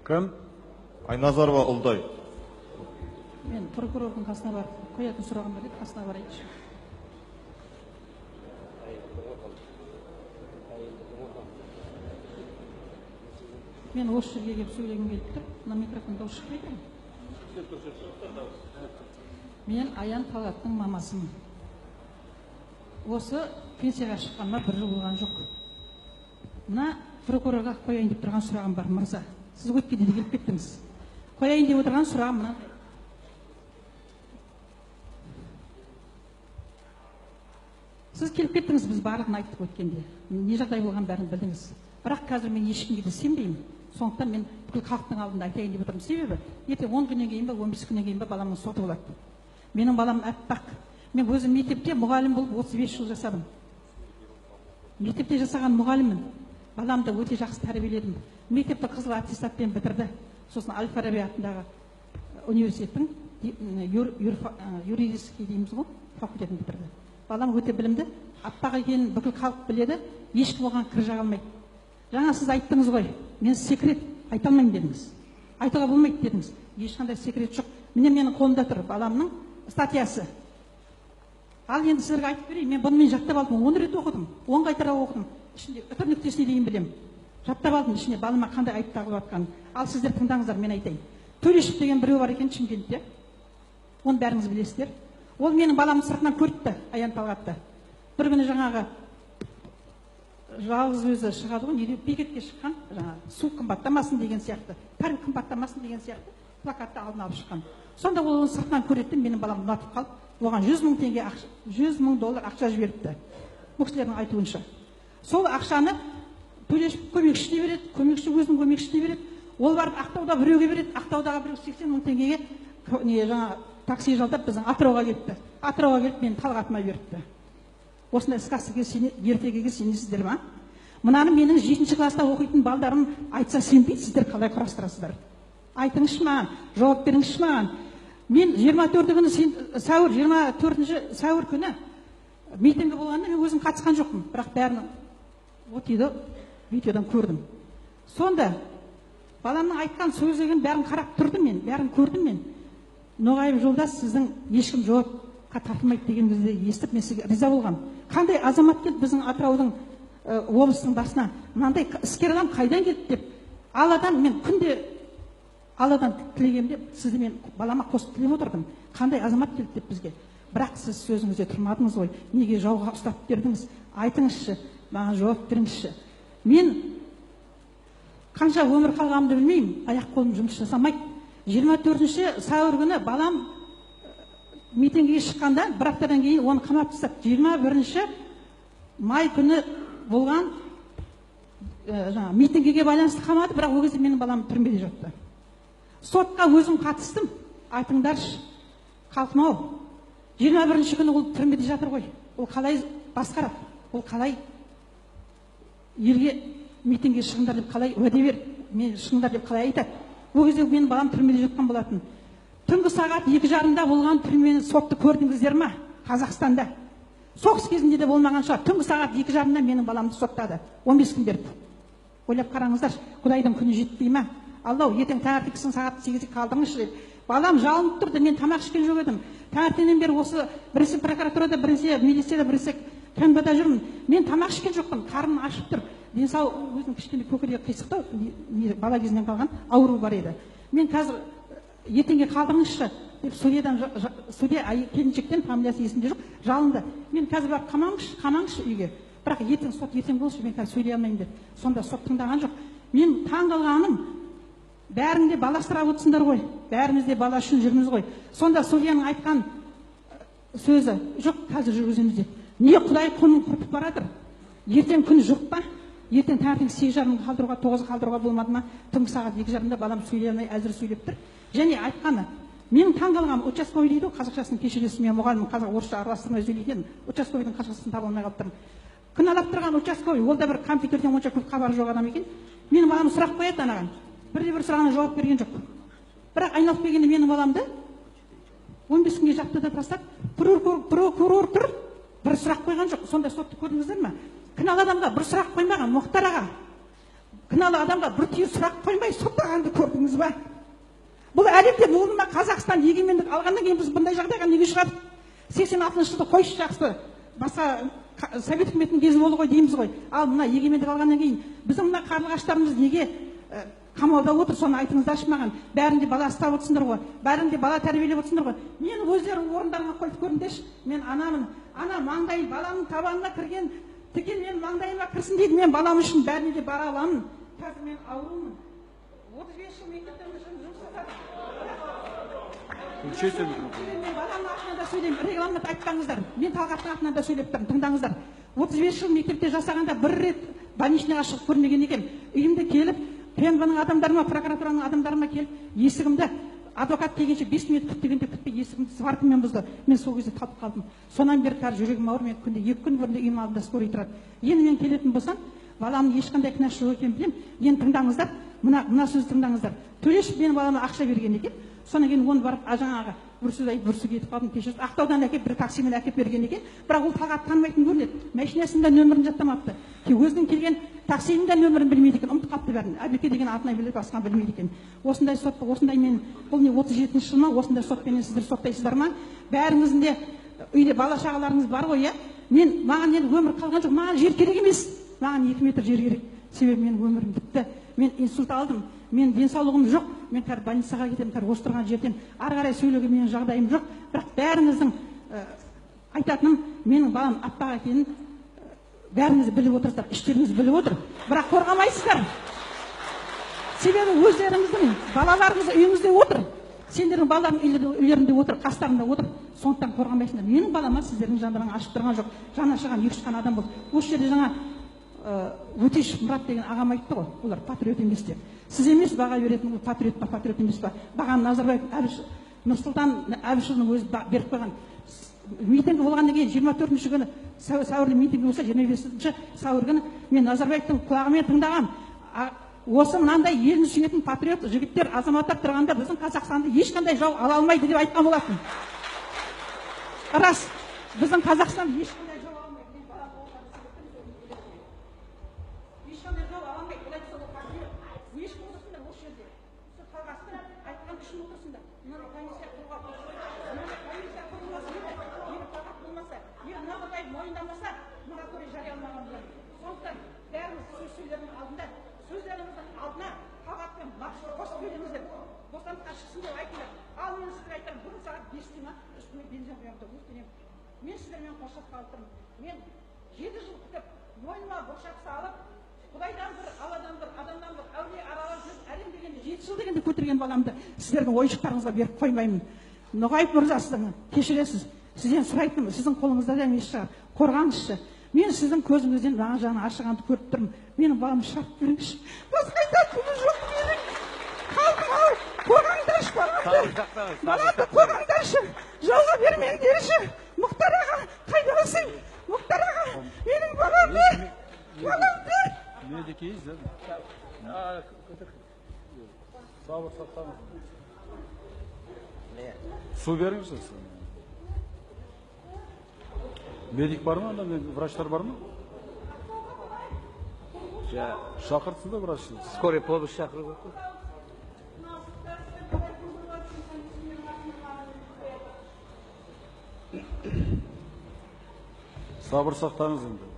Кім? Айназарова Ұлдай. Мен прокурордың қасына барып қоятын сұрағым бар еді, қасына барайыншы. Мен осы жерге келіп сөйлегім келіп тұр. Мына микрофон дауыс шықпай тұр ма? Мен Аян Талғаттың мамасымын. Осы пенсияға шыққаныма бір жыл болған жоқ. Мына прокурорға қояйын деп тұрған сұрағым бар, мырза. Сіз өткенде де келіп кеттіңіз. Қояйын деп отырған сұрағым мынандай. Сіз келіп кеттіңіз, біз барлығын айттық өткенде. Не жағдай болғанын бәрін білдіңіз. Бірақ қазір мен ешкімге де сенбеймін. Сондықтан мен бүкіл халықтың алдында айтайын деп отырмын. Себебі ертең 10 күннен кейін ба, 15 күннен кейін ба баламның соты болады. Менің балам аппақ. Мен өзім мектепте мұғалім болып 35 жыл жасадым. Мектепте жасаған мұғаліммін. Баламды өте жақсы тәрбиеледім. Мектепті қызыл аттестатпен бітірді. Сосын Әл-Фараби атындағы университеттің юридический дейміз ғой, факультетін бітірді. Балам өте білімді, аппақ екенін бүкіл халық біледі, ешкім оған кір жаға алмайды. Жаңа сіз айттыңыз ғой, мен секрет айта алмаймын дедіңіз. Айтуға болмайды дедіңіз. Ешқандай секрет жоқ. Міне менің қолымда тұр баламның статьясы. Ал енді сіздерге айтып берейін, мен бұны мен жаттап алдым, 10 рет оқыдым, 10 қайтара оқыдым. Ішінде үтір нүктесіне дейін білемін. Жаттап алдым ішіне балама қандай айып тағылып жатқанын. Ал сіздер тыңдаңыздар, мен айтайын. Төлешов деген біреу бар екен Шымкентте. Оны бәріңіз білесіздер. Ол менің баламды сыртынан көріпті, Аян Талғатты. Бір күні жаңағы жалғыз өзі шығады ғой, неде бекетке шыққан, жаңағы су қымбаттамасын деген сияқты, тариф қымбаттамасын деген сияқты плакатты алдына алып шыққан. Сонда ол оны сыртынан көреді, менің балам ұнатып қалып, оған 100 мың теңге ақша, 100 мың доллар ақша жіберіпті. Бұл кісілердің айтуынша. Сол ақшаны Төлешов көмекшісіне береді, көмекші өзінің көмекшісіне береді. Ол барып Ақтауда біреуге береді, Ақтаудағы біреу 80 мың теңгеге не жаңа такси жалдап біздің Атырауға келіпті. Атырауға келіп менің Талғатыма беріпті. Осындай сказкаға сене, ертегіге сенесіздер ма? Мынаны менің 7 класста оқитын балдарым айтса сенбейді, сіздер қалай құрастырасыздар? Айтыңызшы маған, жауап беріңізші маған. Мен 24 күні сәуір, 24 сәуір күні митингі болғанда мен өзім қатысқан жоқпын, бірақ бәрін отиді видеодан көрдім. Сонда баламның айтқан сөздерін бәрін қарап тұрдым мен, бәрін көрдім мен. Ноғаев жолдас, сіздің ешкім жауапқа тартылмайды дегеніңізді естіп мен сізге риза болғанмын. Қандай азамат келді біздің Атыраудың облыстың басына, мынандай іскер адам қайдан келді деп. Алладан мен күнде Алладан тілегемде сізді мен балама қосып тілеп отырдым. Қандай азамат келді деп бізге. Бірақ сіз сөзіңізде тұрмадыңыз ғой. Неге жауға ұстап бердіңіз? Айтыңызшы, маған жауап беріңізші. Мен қанша өмір қалғанымды білмеймін, аяқ қолым жұмыс жасамайды. 24 сәуір күні балам митингіге шыққанда бір аптадан кейін оны қамап тастады. 21 май күні болған жаңа митингіге байланысты қамады, бірақ ол кезде менің балам түрмеде жатты. Сотқа өзім қатыстым. Айтыңдаршы, халқым ау, 21 күні ол түрмеде жатыр ғой. Ол қалай басқарады? Ол қалай елге митингіге шығыңдар деп қалай уәде берді? Мен шығыңдар деп қалай айтады? Ол кезде менің балам түрмеде жатқан болатын. Түнгі сағат 2:30-да болған түрмені сотты көрдіңіздер ма? Қазақстанда. Соғыс кезінде де болмаған шығар. Түнгі сағат 2:30-да менің баламды соттады. 15 күн берді. Ойлап қараңыздар, Құдайдың күні жетпей ма? Аллау, ертең таңертеңгісін сағат 8-ге қалдыңызшы деп. Балам жалынып тұрды, мен тамақ ішкен жоқ едім. Таңертеңнен бері осы бірінші прокуратурада, бірінші милицияда, бірінші КНБ-да жүрмін. Мен тамақ ішкен жоқпын, қарным ашып тұр. Денсаулық өзінің кішкене көкірегі қисықтау, бала кезінен қалған ауру бар еді. Мен қазір ертеңге қалдырыңызшы деп судьядан, судья келіншектен, фамилиясы есімде жоқ, жалынды. Мен қазір барып қамаңызшы, қамаңызшы үйге. Бірақ ертең сот ертең болшы, мен қазір сөйлей алмаймын деп. Сонда сот тыңдаған жоқ. Мен таң қалғаным, бәрің де бала асырап отырсыңдар ғой, бәріміз де бала үшін жүрміз ғой. Сонда судьяның айтқан сөзі, жоқ, қазір жүргіземіз деп. Не Құдай құнын құртып баратыр? Ертең күн жоқ па? Ертең таңертең 8:30-ға қалдыруға, 9-ға қалдыруға болмады ма? Түнгі сағат 2:30-да балам сөйлей алмай әзір сөйлеп тұр. Және айтқаны, менің таң қалғаным, участковый дейді ғой, қазақшасын кешіресіз, мен мұғаліммін, қазақ орысша араластырмай сөйлейтін едім, участковыйдың қазақшасын таба алмай қалып тұрмын. Кінәлап тұрған участковый, ол да бір компьютерден онша көп хабары жоқ адам екен. Менің балам сұрақ қояды анаған. Бірде бір сұрағына жауап берген жоқ. Бірақ айналып келгенде менің баламды 15 күнге жапты да тастап, прокурор тұр, бір сұрақ қойған жоқ. Сонда сотты көрдіңіздер ме? Кінәлі адамға бір сұрақ қоймаған, Мұхтар аға. Кінәлі адамға бір түйір сұрақ қоймай соттағанды көрдіңіз ба? Бұл әлемде болды ма? Қазақстан егемендік алғаннан кейін біз бұндай жағдайға неге ұшырадық? 86 жылды қойшы, жақсы, басқа совет үкіметінің кезі болды ғой дейміз ғой. Ал мына егемендік алғаннан кейін біздің мына қарлығаштарымыз неге қамауда отыр, соны айтыңыздаршы маған. Бәрінде бала ұстап отырсыңдар ғой, бәрінде бала тәрбиелеп отырсыңдар ғой. Мен өздерің орындарыңа қойып көріңдерші. Мен анамын, ана маңдай баланың табанына кірген тікен менің маңдайыма кірсін дейді. Мен балам үшін бәріне де бара аламын. Қазір мен аурумын. 35 жыл мектепте жұмыс жасадым. Мен баламның атынан да сөйлеймін, регламент айтпаңыздар. Мен Талғаттың атынан да сөйлеп тұрмын, тыңдаңыздар. 35 жыл мектепте жасағанда бір рет больничныйға шығып көрмеген екен. Үйімде келіп, ПНВ-ның адамдары ма, прокуратураның адамдары ма келіп, есігімді адвокат келгенше 5 минут күт дегенде күтпей есігімді сваркамен бұзды. Мен сол кезде талып қалдым. Сонан бері қазір жүрегім ауыр, мен күнде 2 күн бұрын үйімнің алдында скорый тұрады. Енді мен келетін болсам, баламның ешқандай кінәсі жоқ екенін білемін. Енді тыңдаңыздар, мына сөзді тыңдаңыздар. Төлешов менің балама ақша берген екен. Содан кейін оны барып жаңағы бір сөз айтып, бір сөзге кетіп қалдым, кешіріңіз. Ақтаудан әкеліп бір таксимен әкеліп берген екен. Бірақ ол Талғат танымайтын көрінеді. Машинасының да нөмірін жаттамапты. Өзінің келген таксиінің де нөмірін білмейді екен, ұмытып қалыпты бәрін. Әбеке деген атын біледі, басқаны білмейді екен. Осындай сот, осындай мен, бұл не 37 жыл ма, осындай сотпенен сіздер соттайсыздар ма? Бәріңіздің де үйде бала шағаларыңыз бар ғой, иә? Мен, маған енді өмір қалған жоқ, маған жер керек емес. Маған 2 метр жер керек. Себебі менің өмірім бітті. Мен инсульт алдым, мен денсаулығым жоқ, мен қазір больницаға кетемін, қазір осы тұрған жерден ары қарай сөйлеуге менің жағдайым жоқ. Бірақ бәріңіздің айтатыным, менің балам аппақ екенін бәріңіз біліп отырсыздар, іштеріңіз біліп отыр, бірақ қорғамайсыздар. Себебі өздеріңіздің балаларыңыз үйіңізде отыр, сендердің балаларың үйлерінде отыр, қастарында отыр, сондықтан қорғамайсыңдар. Менің балама сіздердің жандарың ашып тұрған жоқ, жаны ашыған екі үш қана адам болды. Осы жерде жаңа Өтешев Мұрат деген ағам айтты ғой, олар патриот емес деп. Сіз емес баға беретін, ол патриот па, патриот емес па? Бағаны Назарбаев, Әбіш, Нұрсұлтан Әбішұлының өзі беріп қойған. Митинг болғаннан кейін 24 күні сәуірде митинг болса, 25 сәуір күні мен Назарбаевтың құлағымен тыңдағам. Осы мынандай елін сүйетін патриот жігіттер, азаматтар тұрғанда біздің Қазақстанды ешқандай жау ала алмайды деп айтқан болатын. Рас, біздің Қазақстан ешқандай жау ала алмайды. Ешқандай жау ала алмайды. Олай болса, ол патриот. Ешкім отырсыңдар осы жерде. Сол Талғаттың айтқан үшін отырсыңдар. Мынандай комиссия құруға, мынандай комиссия құрылмаса еді, егер Талғат болмаса, егер Назарбаев мойындамаса, мораторий жарияланбаған болады. Сондықтан бәріміз сөз сөйлердің алдында, сөздеріміздің алдына Талғат пен Мақсұт қосып сөйлеңіздер. Бостандыққа шықсын деп айтыңдар. Ал мен сіздерге айтамын, бүгін сағат 5-те ма, үстіме бензин құямын да өртенемін. Мен сіздермен қоштасқалы тұрмын. Мен 7 жыл күтіп, мойныма бұршақ салып, Құдайдан бір, Алладан бір, адамнан бір, әулие аралап жүріп, әлем дегенде 7 жыл дегенде көтерген баламды сіздердің ойыншықтарыңызға беріп қоймаймын. Ноғаев мырза, сіздің кешіресіз, сізден сұрайтыным, сіздің қолыңызда да емес шығар, қорғаңызшы. Мен сіздің көзіңізден маған жаны ашығанды көріп тұрмын. Менің баламды шығарып беріңізші. Басқа айтатыным жоқ менің. Халқым ау, қорғаңдаршы баламды. Баламды қорғаңдаршы, жауға бермеңдерші. Мұхтар аға, қайдасың? Мұхтар аға, менің баламды, баламды. Медики есть, да? Сабыр сақтаңыз. Су беріңізші. Медик бар ма? Врачтар бар ма? Шақыртсын да врачты. Скорый помощь шақыру керек қой. Сабыр сақтаңыз енді.